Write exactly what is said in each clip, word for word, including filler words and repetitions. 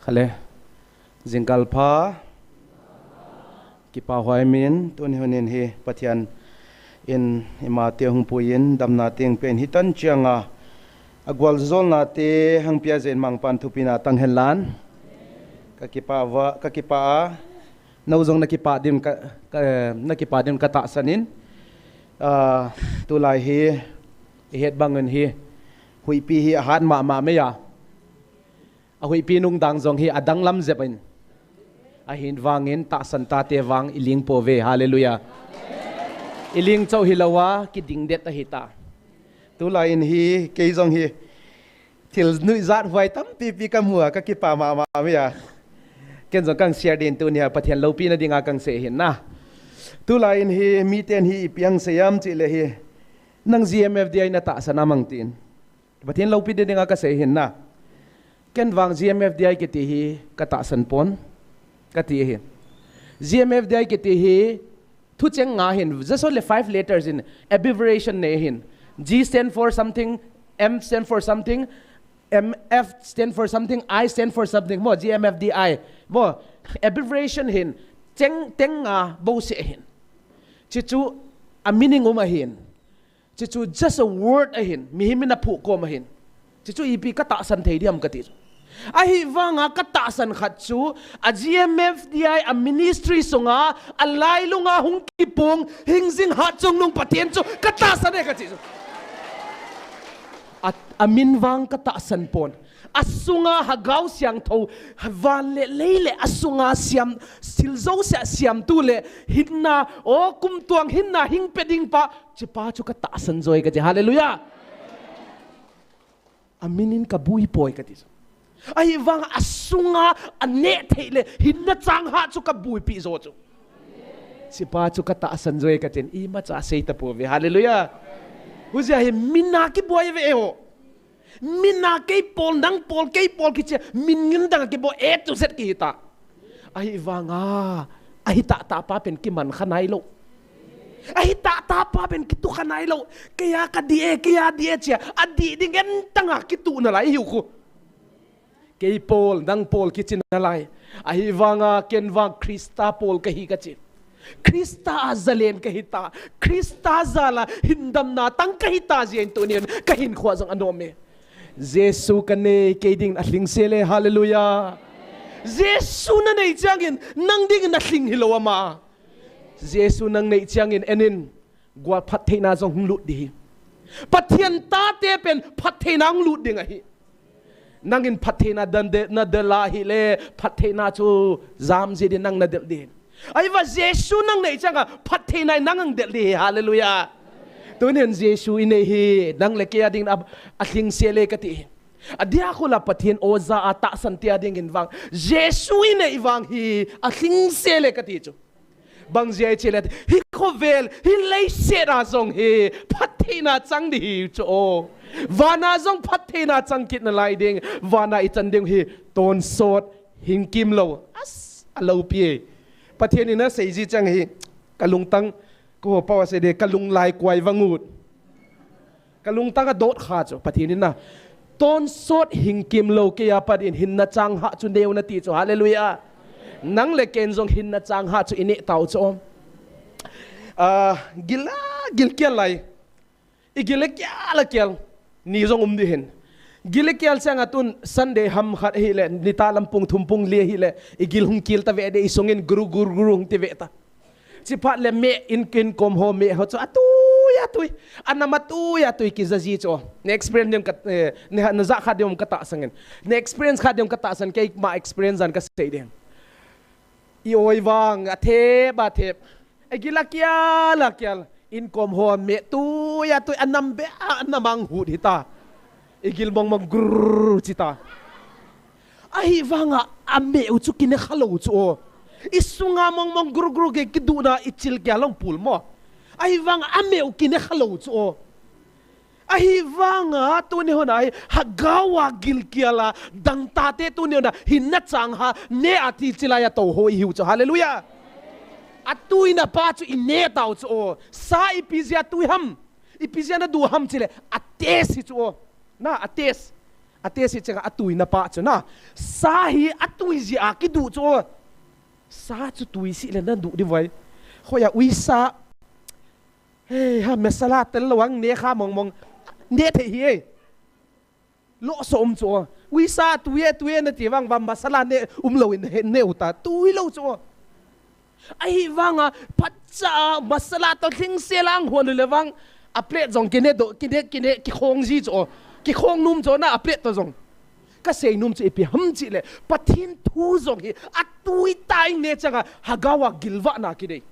Khale. Jingkal pha. Kipa huai min, tuni hunin hi Pathian in ima te hung puiyin, damna teng pen hi tan chianga, a gualzolna te hang pia zen mangpan thupina tang hen lan. Ka kipa va, ka kipa a, no jong na kipa din ka, ka, na kipa din ka tahsan in. Ah, tulai hi, i het bangin hi, huipi hi a hat mahmah mai a. A huipi nungdang jong hi a danglam jep in. Ahin vangin tahsan tate vang i ling po ve. Hallelujah. I ling chau hi lo a, kiding det ahi ta. Tulai in hi, kei jong hi, thil nuijat huai tampi pi ka mu a, ka kipa mahmah mai a. Ken jong kang share din tuni a, Pathian loupina dinga kang sei hin na. Tulai in hi, miten hi ipi ang sei am chih le hi. Nang G M F D I na tahsan a mang tin. Pathian loupina dinga ka sei hin na. Ken vang G M F D I kiti hi ka tahsan pon. Ka ti hi. G M F D I kiti hi thucheng nga hin, just only five letters in abbreviation nei hin. G stand for something, M stand for something, M F stand for something, I stand for something. Mo, G M F D I. Mo, abbreviation hin. Cheng, teng nga bo se hin. Chuchu a meaning um ahin. Chuchu just a word ahin, mihem in a phukom ahin. Chuchu ipi ka tahsan thei diam ka ti chu. Ahi vanga ka tahsan khat chu, a G M F D I a ministry sunga, a lailunga hung kipung, hingjing hatchungnung Pathian chu ka tahsan e ka ti chu. A, a min vang ka tahsan pon. A sunga Hagau Siangthou, van le lei le a sunga siam, thil jouse a siamtu le, hinna, o kumtuang hinna hing pe ding pa, Chupa chu ka tahsan joi ka ti. Hallelujah. A min in ka bui poi ka ti chu. Ahi vanga a sunga a neh thei le hinna chang ha chu ka buipi jo chu. Chupa chu ka tahsan joi ka tin imacha sei ta po ve. Hallelujah. Hujia hi min a kiboi ve e ho. Min a kei pol, nang pol, kei pol kichi, min ngin dang kiboi A to Z kihi ta. Ahi vanga, ahi tahtah pa pen kiman kha nai lo. Ahi tahtah pa pen kitu kha nai lo. Kei a ka di e, kei a di e chia, a di ding en tanga kitu na lai hiu khu. Kei pol, nang pol kichi na lai. Ahi vanga, ken vang Krista pol ka hi ka chi. Krista a zalen ka hi ta. Krista zala hindamna tang ka hi ta jia in tunin ka hinkho jong a nom e. Jesu ka nei kei dingin a lhingse le, hallelujah. Jesu na nei chiangin nang dingin a lhing hi lo ama. Jesu nang nei chiangin enin gual phattheina jong hung lut ding hi. Pathian tate pen phattheina hung lut ding ahi. Nangin phattheina dan de, na de la hi le, phattheina chu jam ji ding nang na del ding. Ahi vang Jesu nang nei chianga phattheina nang ang del ding hi, hallelujah. Tunin Jesu i nei hi, nang le kei a dingin a, a lhingse le ka ti hi. A dia khu la Pathian oja a tahsan tia dingin vang. Jesu i nei vang hi, a lhingse le ka ti chu. Bang jia i chi le, hi khovel, hi leiset a jong hi, phattheina chang ding hi chu o. Vana jong phattheina chang kit na lai ding, vana i chan ding hi, tonsot, hingkim lo. As, a lopi e. Pathian in a sei ji chang hi, ka lungtang, ko pau a sei de, ka lunglai kuai vang ut. Ka lungtang a dot kha chu, Pathian in na. Tonsot hingkim lo kei a pat in hinna chang ha chu neu na ti chu. Hallelujah. Nang le ken jong hinna chang ha chu i neh tau chu om. Ah, gil a, gil kial lai. I gil a kial a kial. Ni jong um ding hin. Gil a kial chang a tun Sunday ham khat hi le, ni ta lam pung thum pung li hi le, i gil hung kil ta ve de i sungin guru guru guru hung ti ve ta. Chiphat le me in kin kom ho me ho chu a tui a tui. A nam a tui a tui ki za ji chu. Ne experience ding ka, eh, ne ha, na za kha ding ka tahsan in. Ne experience kha ding ka tahsan kei ma experience an ka sei ding. I oi vang a thep a thep. A gil a kial a kial. In kom ho me tui a tui a nam be a nam ang hut hi ta. I gil mong mong grrr chi ta. Ahi vanga a meu chu kine kha lo chu o. I sunga mong mong gru gru ke kiduhna i chil kia long pul mo. Ahi vanga a meu kine kha lo chu o. Ahi vanga tuni hona hi Hagau a gil kial a dang tate tuni hona hinna chang ha ne a ti chilai a to ho i hiu chu. Hallelujah. A tuina pa chu i ne tau chu o. Sa ipi jia tui ham. Ipi jia na du ham chile a test hi chu o. Na a test. Ate si chenga atui na pa chu na. Sa hi atui ji a kidu chu. Sa chu tui si le na du di vai. Khoya uisa. Hei ha masala tel lo ang ne kha mong mong. Ne thei hi ei. Lo so um chu. Uisa tui e tui e na ti vang va masala ne um lo in he ne uta. Tui lo chu. Ahi vanga phatcha masala to thing se lang hon le vang a plate jong kine do kine kine ki khong ji cho ki khong num cho na a plate to jong ka sei num chu ipi ham chi le Pathen thu jong hi a tui tai ne changa hagawa gilwa na ki dei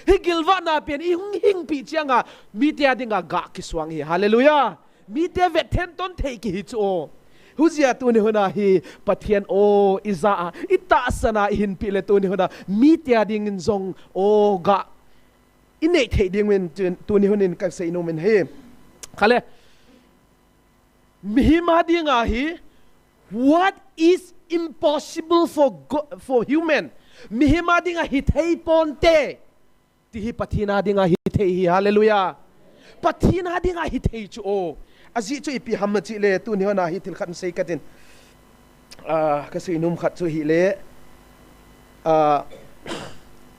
hi gilwa na pen i hung hing pi changa mi te a dinga ga ki suang hi hallelujah. Mite vet then ton thei ki hi chu o. Hujia tuni huna hi Pathen o i ja a i tahsan a i hin pi le tuni huna mite a dingin jong o ga i nei thei ding min tuni hunin ka sei nom in hi. Khale mihi ma dinga hi what is impossible for God, for human mihi ma dinga hi thei ponte. Ti hi Pathen a dinga hi thei hi hallelujah. Pathen a dinga hi thei chu o. Aji chu ipi ham na chi le tuni hona hi thil khat sei katin. Ah, ka sei num khat chu hi le. Ah,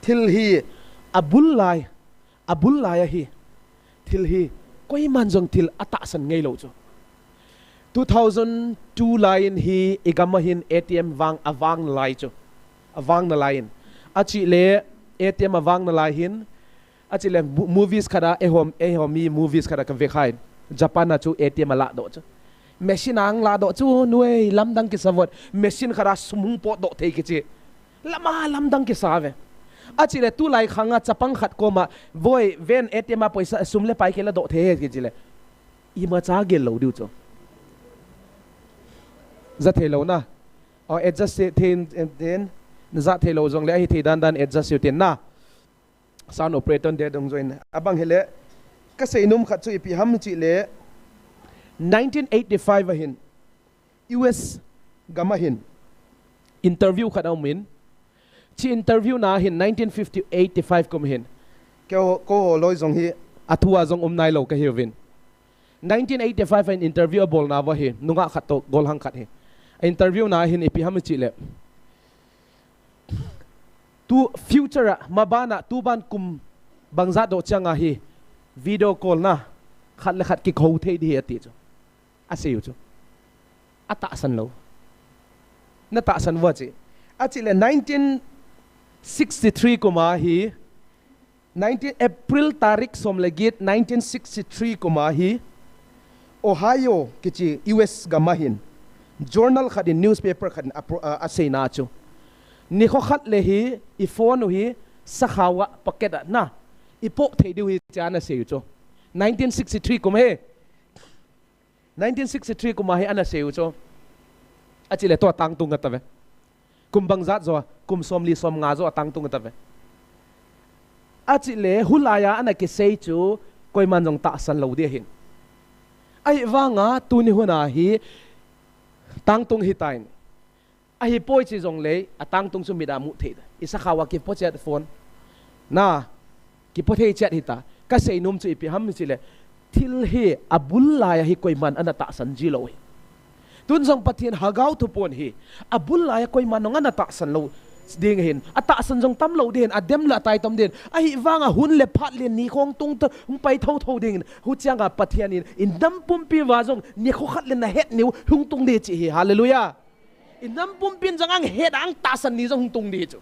thil hi abul lai. Abul lai ahi. Thil hi koiman jong thil atahsan ngei lo chu. Two thousand two lai in hi i gam a hin A T M vang a vang na lai chu. A vang na lai in. A chi le A T M a vang na lai hin. A chi le movies khada e hom e hom mi movies khada ka ve khai. Japan a chu A T M a la do chu. Machine ang la do chu nuei lamdang ki savot. Machine khada sum hung pot do thei ki chi. Lama lamdang ki sa ve. A chi le tu lai khang a chapang khat koma voi ven A T M a poisa sum le pai ke la do thei he ki chi le. Ima cha gel lo diu chu. Za thei lo na. O adjust thei in, in, in. Za thei lo jong le ahi thei dan dan adjust yu tin na. Sound operator de dong join. Abang hele. Ka sei num khat chu ipi ham chi le. Nineteen eighty-five ahin. U S gam ahin. Interview khat a um in. Chi interview na hin nineteen fifty eighty-five kum hin. Ko ko loi jong hi. A thu a jong um nai lo ka hi vin. Nineteen eighty-five in interview a bol na va hi. Nunga khat to gol hang khat hi. Interview na hin ipi ham chi le. Tu future a mabana tu ban kum bangza do chang a hi. Video call na khat le khat ki kho thei di hi ati chu. A sei u chu. A tahsan lo. Na tahsan va chi. A chi le nineteen sixty-three kum a hi. Nineteen April tarik som le get nineteen sixty-three kum a hi. Ohio ki chi U S gam ahin. Journal khat in newspaper khat in a, a, a sei na chu. Ni kho khat le hi i phone u hi sakhawa pocket a na. I po thei diu hi cha na sei u chu. Nineteen sixty-three kum he. Nineteen sixty-three kum a hi ana sei u chu. A chi le to tang tung ta ve. Kum bang zat zo, kum som li som nga zo a tang tung ta ve. A chi le hulai a ana ki sei chu koiman jong tahsan lo di ahin. Ahi vanga tuni huna hi tang tung hi tain. Ahi poi chi jong le, a tang tung chu mit a mu thei. I sakhawa ki po chat phone. Na, ki po thei chat hita. Ka sei num chu ipi ham chi le. Thil hi a bul lai a hi koiman ana tahsan ji lo hi. Tun jong Pathen hagau thu pon hi. A bul lai a koiman nong ana tahsan lo. Ding hin. A tahsan jong tam lo ding hin. A dem la tai tom ding hin. Ahi vanga hun le phat le ni khong tung ta hung pai tho tho ding hin. Hu chianga Pathen in. In dam pumpi va jong ni kho khat le na het niu hung tung di chi hi. Hallelujah. I nam pumpin jong ang het ang tahsan ni jong hung tung di chu.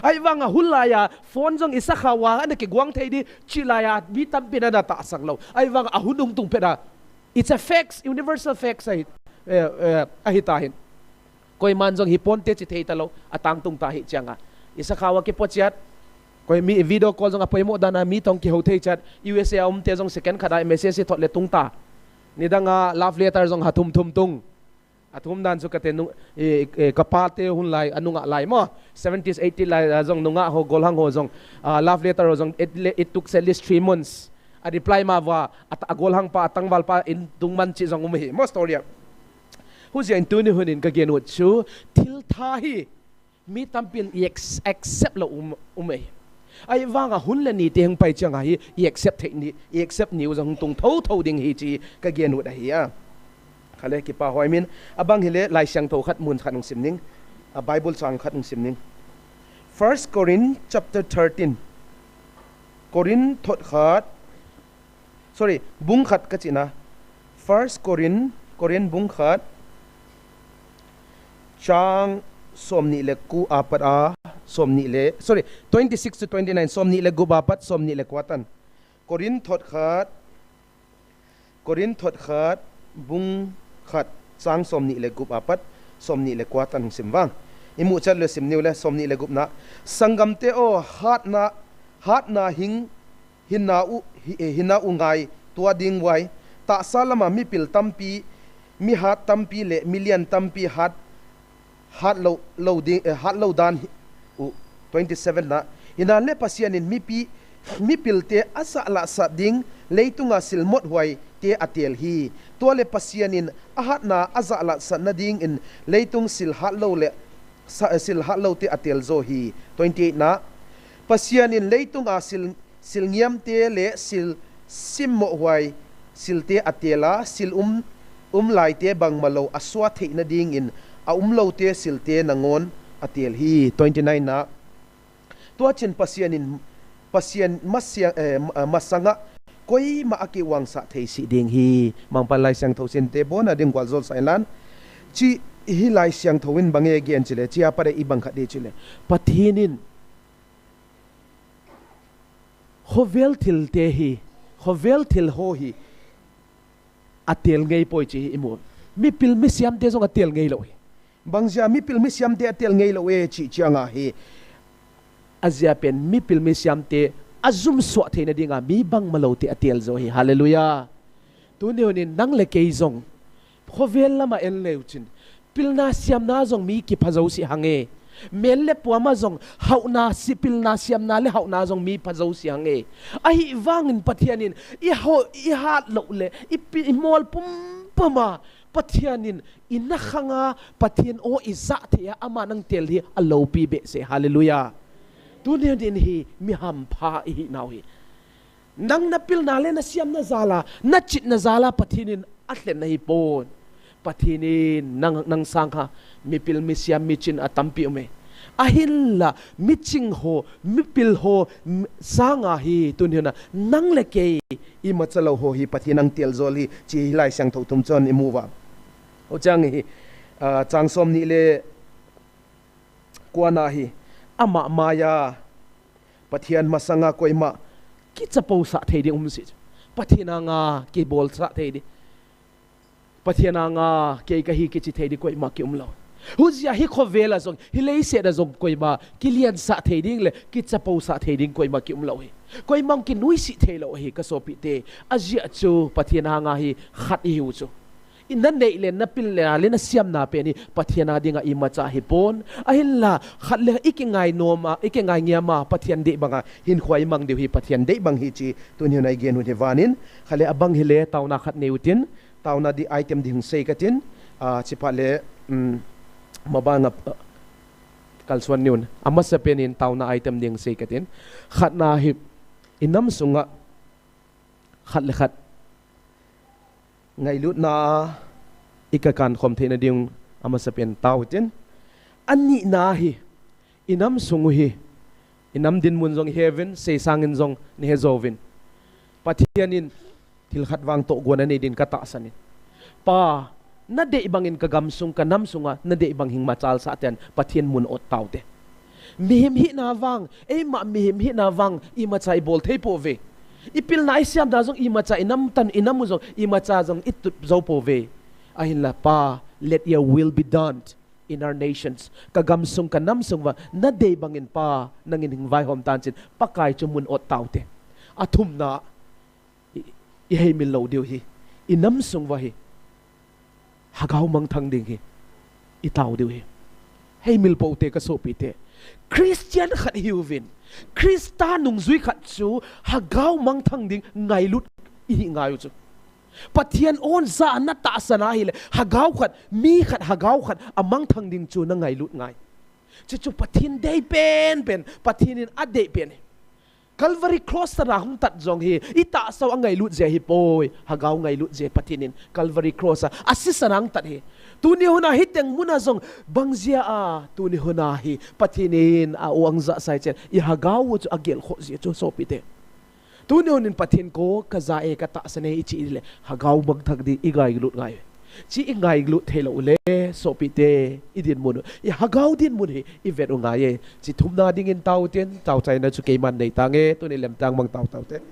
Ahi vanga hulai a phone jong i sakhawa ana ki guang thei di chi lai a mi tampin ana tahsan lo. Ahi vanga a hun hung tung pet a. It's a facts, universal facts ahi, eh, eh, ahi ta hin. Koiman jong hi ponte chi thei ta lo, a tang tung ta hi chianga. I sakhawa ki po chiat. Koi mi video call jong a poimo dan a mi tong ki ho thei chiat. U S A a um te jong second khat a message thot le tung ta. Nidang a love letter jong ha thum thum tung. A thum dan chu ka te nung, eh, eh, ka pa te hun lai, a nunga lai mo. Seventies, eighty lai, a jong nunga ho, golhang ho jong, ah, love letter ho jong, it, le- it took at least three months. A reply ma va, a ta- a golhang pa, a tangval pa, in tung man chi jong um hi. Mo story a. Hu zia in tuni hun in ka gen ut chu, thil tha hi, mi tampin i ex- accept lo um, um e. Ahi vanga hun le ni te hung pai chianga hi, i accept thei ni, i accept niu jong hung tung tho tho ding hi chi ka gen ut ahi a. Kale kipa hoi min. Abang hile Laisiangthou khat mun khat hung sim ning. A Bible chang khat hung sim ning. First Corinth chapter thirteen. Corinth thot khat. Sorry, bung khat ka china. First Corinth, Corinth bung khat. Chang somni le ko apat a, somni le, sorry, twenty-six to twenty-nine, somni le gup apat, somni le ko atan. Corinth thot khat, Corinth thot khat, bung khat, chang somni le gup apat, somni le ko atan hung sim vang. Imu chat le sim niu le, somni le gup na. Sangam te o, hatna, hatna hing, hinna u, hi, eh, hinna u ngai, tua ding vai. Tahsa lama mipil tampi, mihat tampi le, milian tampi hat, hat lo, lo ding, eh, hat lo dan hi, u, twenty-seven na. Hina le Pasian in mipi, mipilte azahlahsah ding, leitunga silmot huaite atel hi. Tua le Pasian in ahatna azahlahsah nading in leitung sil hat lo le, sa, sil hat lote atel jo hi. Twenty-eight na. Pasian in leitunga sil, sil ngiamte le sil simmoh huai silte atel a, sil um, um laite bangmalo asuah theina dingin a um lote silte nangon atel hi. Twenty-nine na. Tua chin Pasian in, Pasian masiang, eh, ma-, masanga koima akivangsa thei si ding hi. Mangpan Laisiangthou sinte bona ding gual jol sailan. Chi hi Laisiangthou in bange gen chile, chia pare i bang khat di chile. Pathin in khovel thilte hi, khovel thil ho hi atel ngei poi chi hi imu. Mipil misiamte jong atel ngei lo hi. Bangzia mipil misiamte atel ngei lo e chi chianga hi. Azia pen mipil misiamte ajum suah theina dinga mi bangmalote atel jo hi. Hallelujah. Tuni hunin nang le kei jong khovel lama en leu chin, pilna siamna jong mi kipha jo si hange. Mel le puama jong hauhna si, pilna siamna le hauhna jong mi pha jo si hange. Ahivangin Pathian in i ho, i hat lo le, i pi, i mol pumpuma Pathian in i nakhanga Pathian o i zah thei a ama nang tel hi alopi behseh. Hallelujah. Tuni din hi mi hampha i hi nau hi. Nang na pilna le na siamna jala, na chitna jala Pathin in a thlen na hi pon. Pathin in nang, nang sang kha mipil misiam michin atampi um e. Ahinla miching ho, mipil ho, m-, sanga hi tun hina nang le kei imacha lo ho hi Pathin ang tel jol hi chi hi Laisiangthou thum chon i mu va. O chang hi, ah, chang som ni le kua na hi ama maya Pathian masanga koima kichapo sah thei ding um si. Pathian anga kibol sah thei ding. Pathian anga kei ka hi kichi thei ding koima ki um lo. Huzia hi khovela jong, hi leiset a jong koima kilian sah thei ding le kichapo sah thei ding koima ki um lo hi. Koima kinui si thei lo hi ka sopi te. Ajia chu Pathian anga hi khat i hiu chu. I na nei le, na pil le, le na siamna pen hi Pathian a dinga imacha hi pon. Ahinla, khat le i kingai nom a, i kingai ngiam a, Pathian dei banga hin khoi mang diu hi Pathian dei bang hi chi tun hi nai gen hun hi vanin. Khat le abang hi le tauna khat nei utin, tauna di item di hung sei katin, a, chi pha le, um, mabanga, a, kalsuan niun. Amasa pen in tauna item di hung sei katin. Khat na hi, i nam sunga, khat le khat ngailutna i ka kan khom theina ding amasa pen tau tin. Ani na hi, i nam sung u hi, i nam dinmun jong i he uvin, sei sangin jong ni he jo uvin. Pathian in thil khat vang toh guan anei din ka tahsan in. Pa, na dei bangin ka gam sung, ka nam sunga, na dei bang hing machal sah ten, Pathian mun ot tau te. Mihem hina vang, eima mihem hina vang, imacha i bol thei po ve. I pilna i siamna jong imacha i nam tan, i nam u jong imacha jong i tut jo po ve. Ahinla Pa, let your will be done in our nations. Ka gam sung, ka nam sung va, na dei bangin Pa, nangin hing vaihom tan chin, Pakai chu mun ot tau te. A thumna, i, i heimil lo diu hi. I nam sung va hi. Hagau mangthang ding hi i tau diu hi. Heimil po te ka sopi te. Christian khat hi uvin. Christa nungjui khat chu hagau mangthang ding ngailut i hi ngai u chu. Pathian on ja na tahsan a hi le hagau khat, mi khat, hagau khat a mangthang ding chu na ngailut ngai. Chu chu Pathian dei pen pen, Pathian in a dei pen hi. Calvary Cross a hung tat jong hi, i tahsa u angailut jeh hi poi, Hagau ngailut jeh Pathen in Calvary Cross a, a sisan a hung tat hi. Tuni hun a hiteng mun a jong bang jeh a, tuni hun a hi Pathen in a u angja sai chen, i Hagau u chu agel khoh jeh chu sopite. Tuni hun in Pathen ko kaja e, katahsan e ichi le, Hagau mangthah ding i ngailut ngai. Chi i ngailut thei lou le, sopite, i dinmun u, i Hagau dinmun hi i vet u ngai e. Chi thumna ding in tao tin, tao chaina chu keiman nei tange, tuni lemtang mang tao tao te.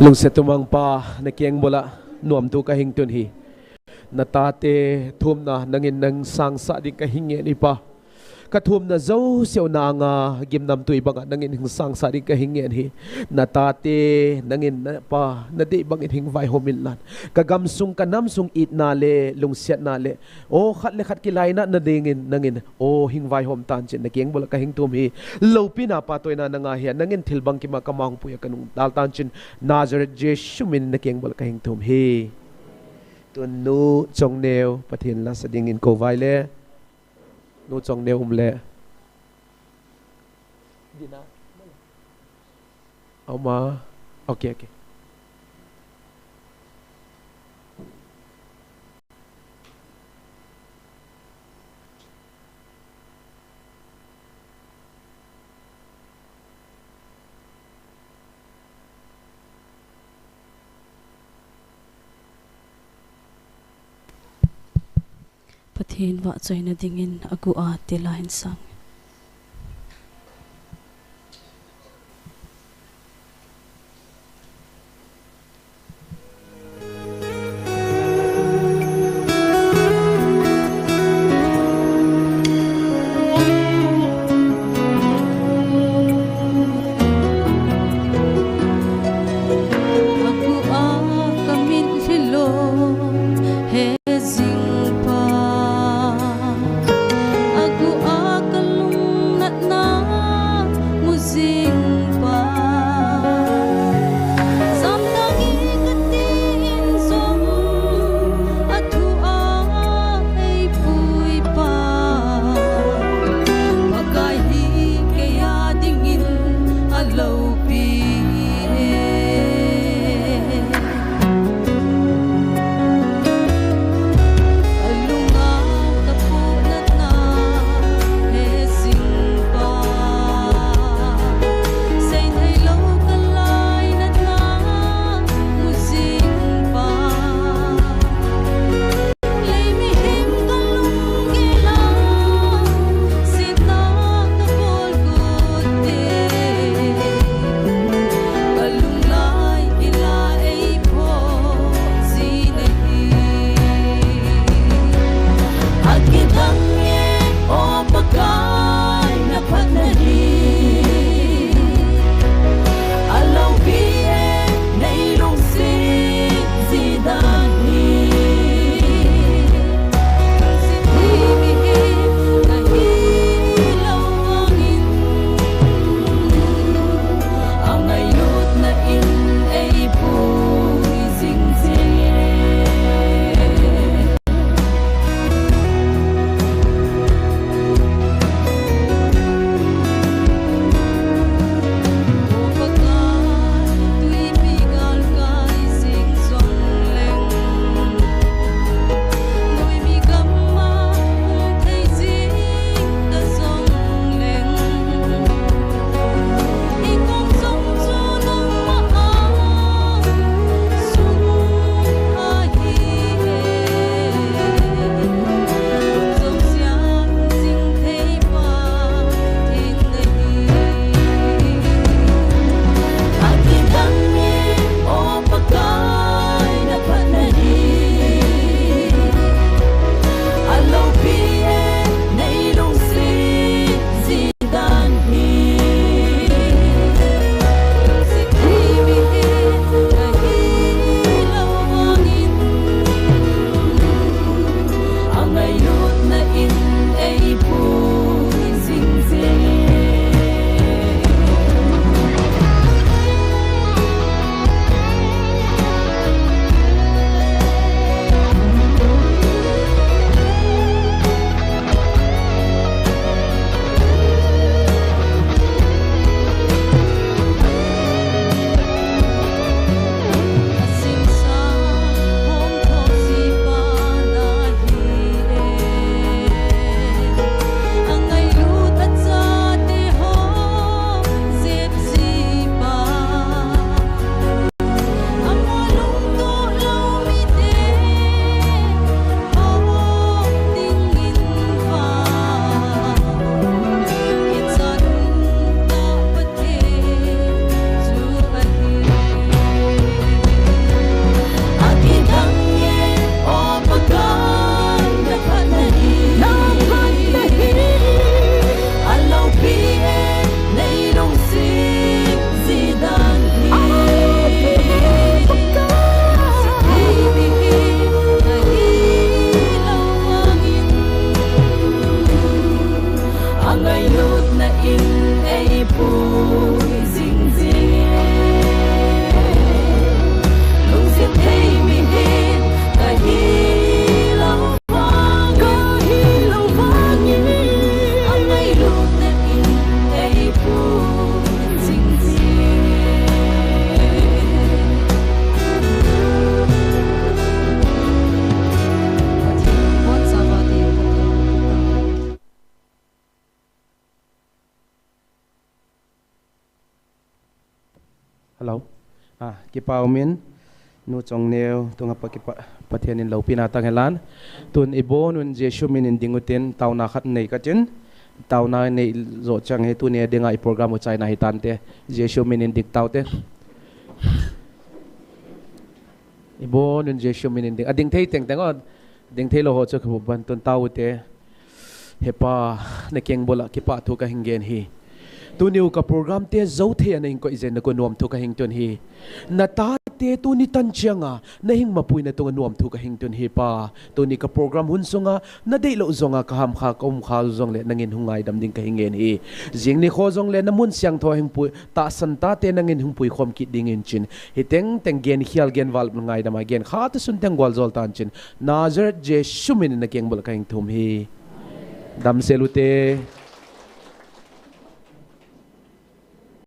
Lungset umang Pa, na keng bula nuam tu ka hing tun hi. Na tate thumna nangin nang sangsah ding ka hing ngen hi Pa. Kathumna jouse u nanga gimnamtui banga nangin hing sangsah ding kahin ngen hi. Natate, nangin napa, nadei bangin hing vaihom inlang. Kagamsung, kanamsung itna le, lungsetna le. O khat le khat kilainatna dingin, nangin, o hing vaihom tan chun, nakeng bula kahin thum hi. Loupina patoina nanga hi, nangin thil bangkima kamangpuia kanung dal tan chun, Nazareth Jesu min nakeng bula kahin thum hi. Tun nu Chongneo, Pathen lasa dingin kou vai le. Nu Chongneo um le. Dina. Oma. Okay, okay. Pathen vahchoina dingin agu a tila hin sang. Hello. Ah, kipa umin. Nu Chongneo, tunga pa kipa, Pathen in loupina tang hen lang. Tun ibon un Jesu min in ding utin, tauna khat nei katin. Tauna nei jo chang hi tuni dinga i program u chaina hitante. Jesu min in ding taute. Ibon un Jesu min in ding. Ading thei teng teng o. Ding thei lou ho chu kabu ban tun taute. He Pa, na keng bula kipa thu kahin gen hi. Tuni u ka program te jou thei a nahin koi jeh in na kon nuam thu kahin tun hi. Na tate tuni tan chianga, na hing mapui na tunga nuam thu kahin tun hi Pa. Tuni ka program hun sunga, na deilou jonga ka ham kha, ka um kha jongle, nangin hung ngaidam ding kahin gen hi. Jing nikho jongle, na mun siangthou hung pui, tahsan tate nangin hung pui khom kit ding in chin. Hi teng teng gen khial gen val ngaidam a gen kha ta sun teng gual jol tan chin. Nazareth Jesu min in na keng bula kahin thum hi. Damsel ute.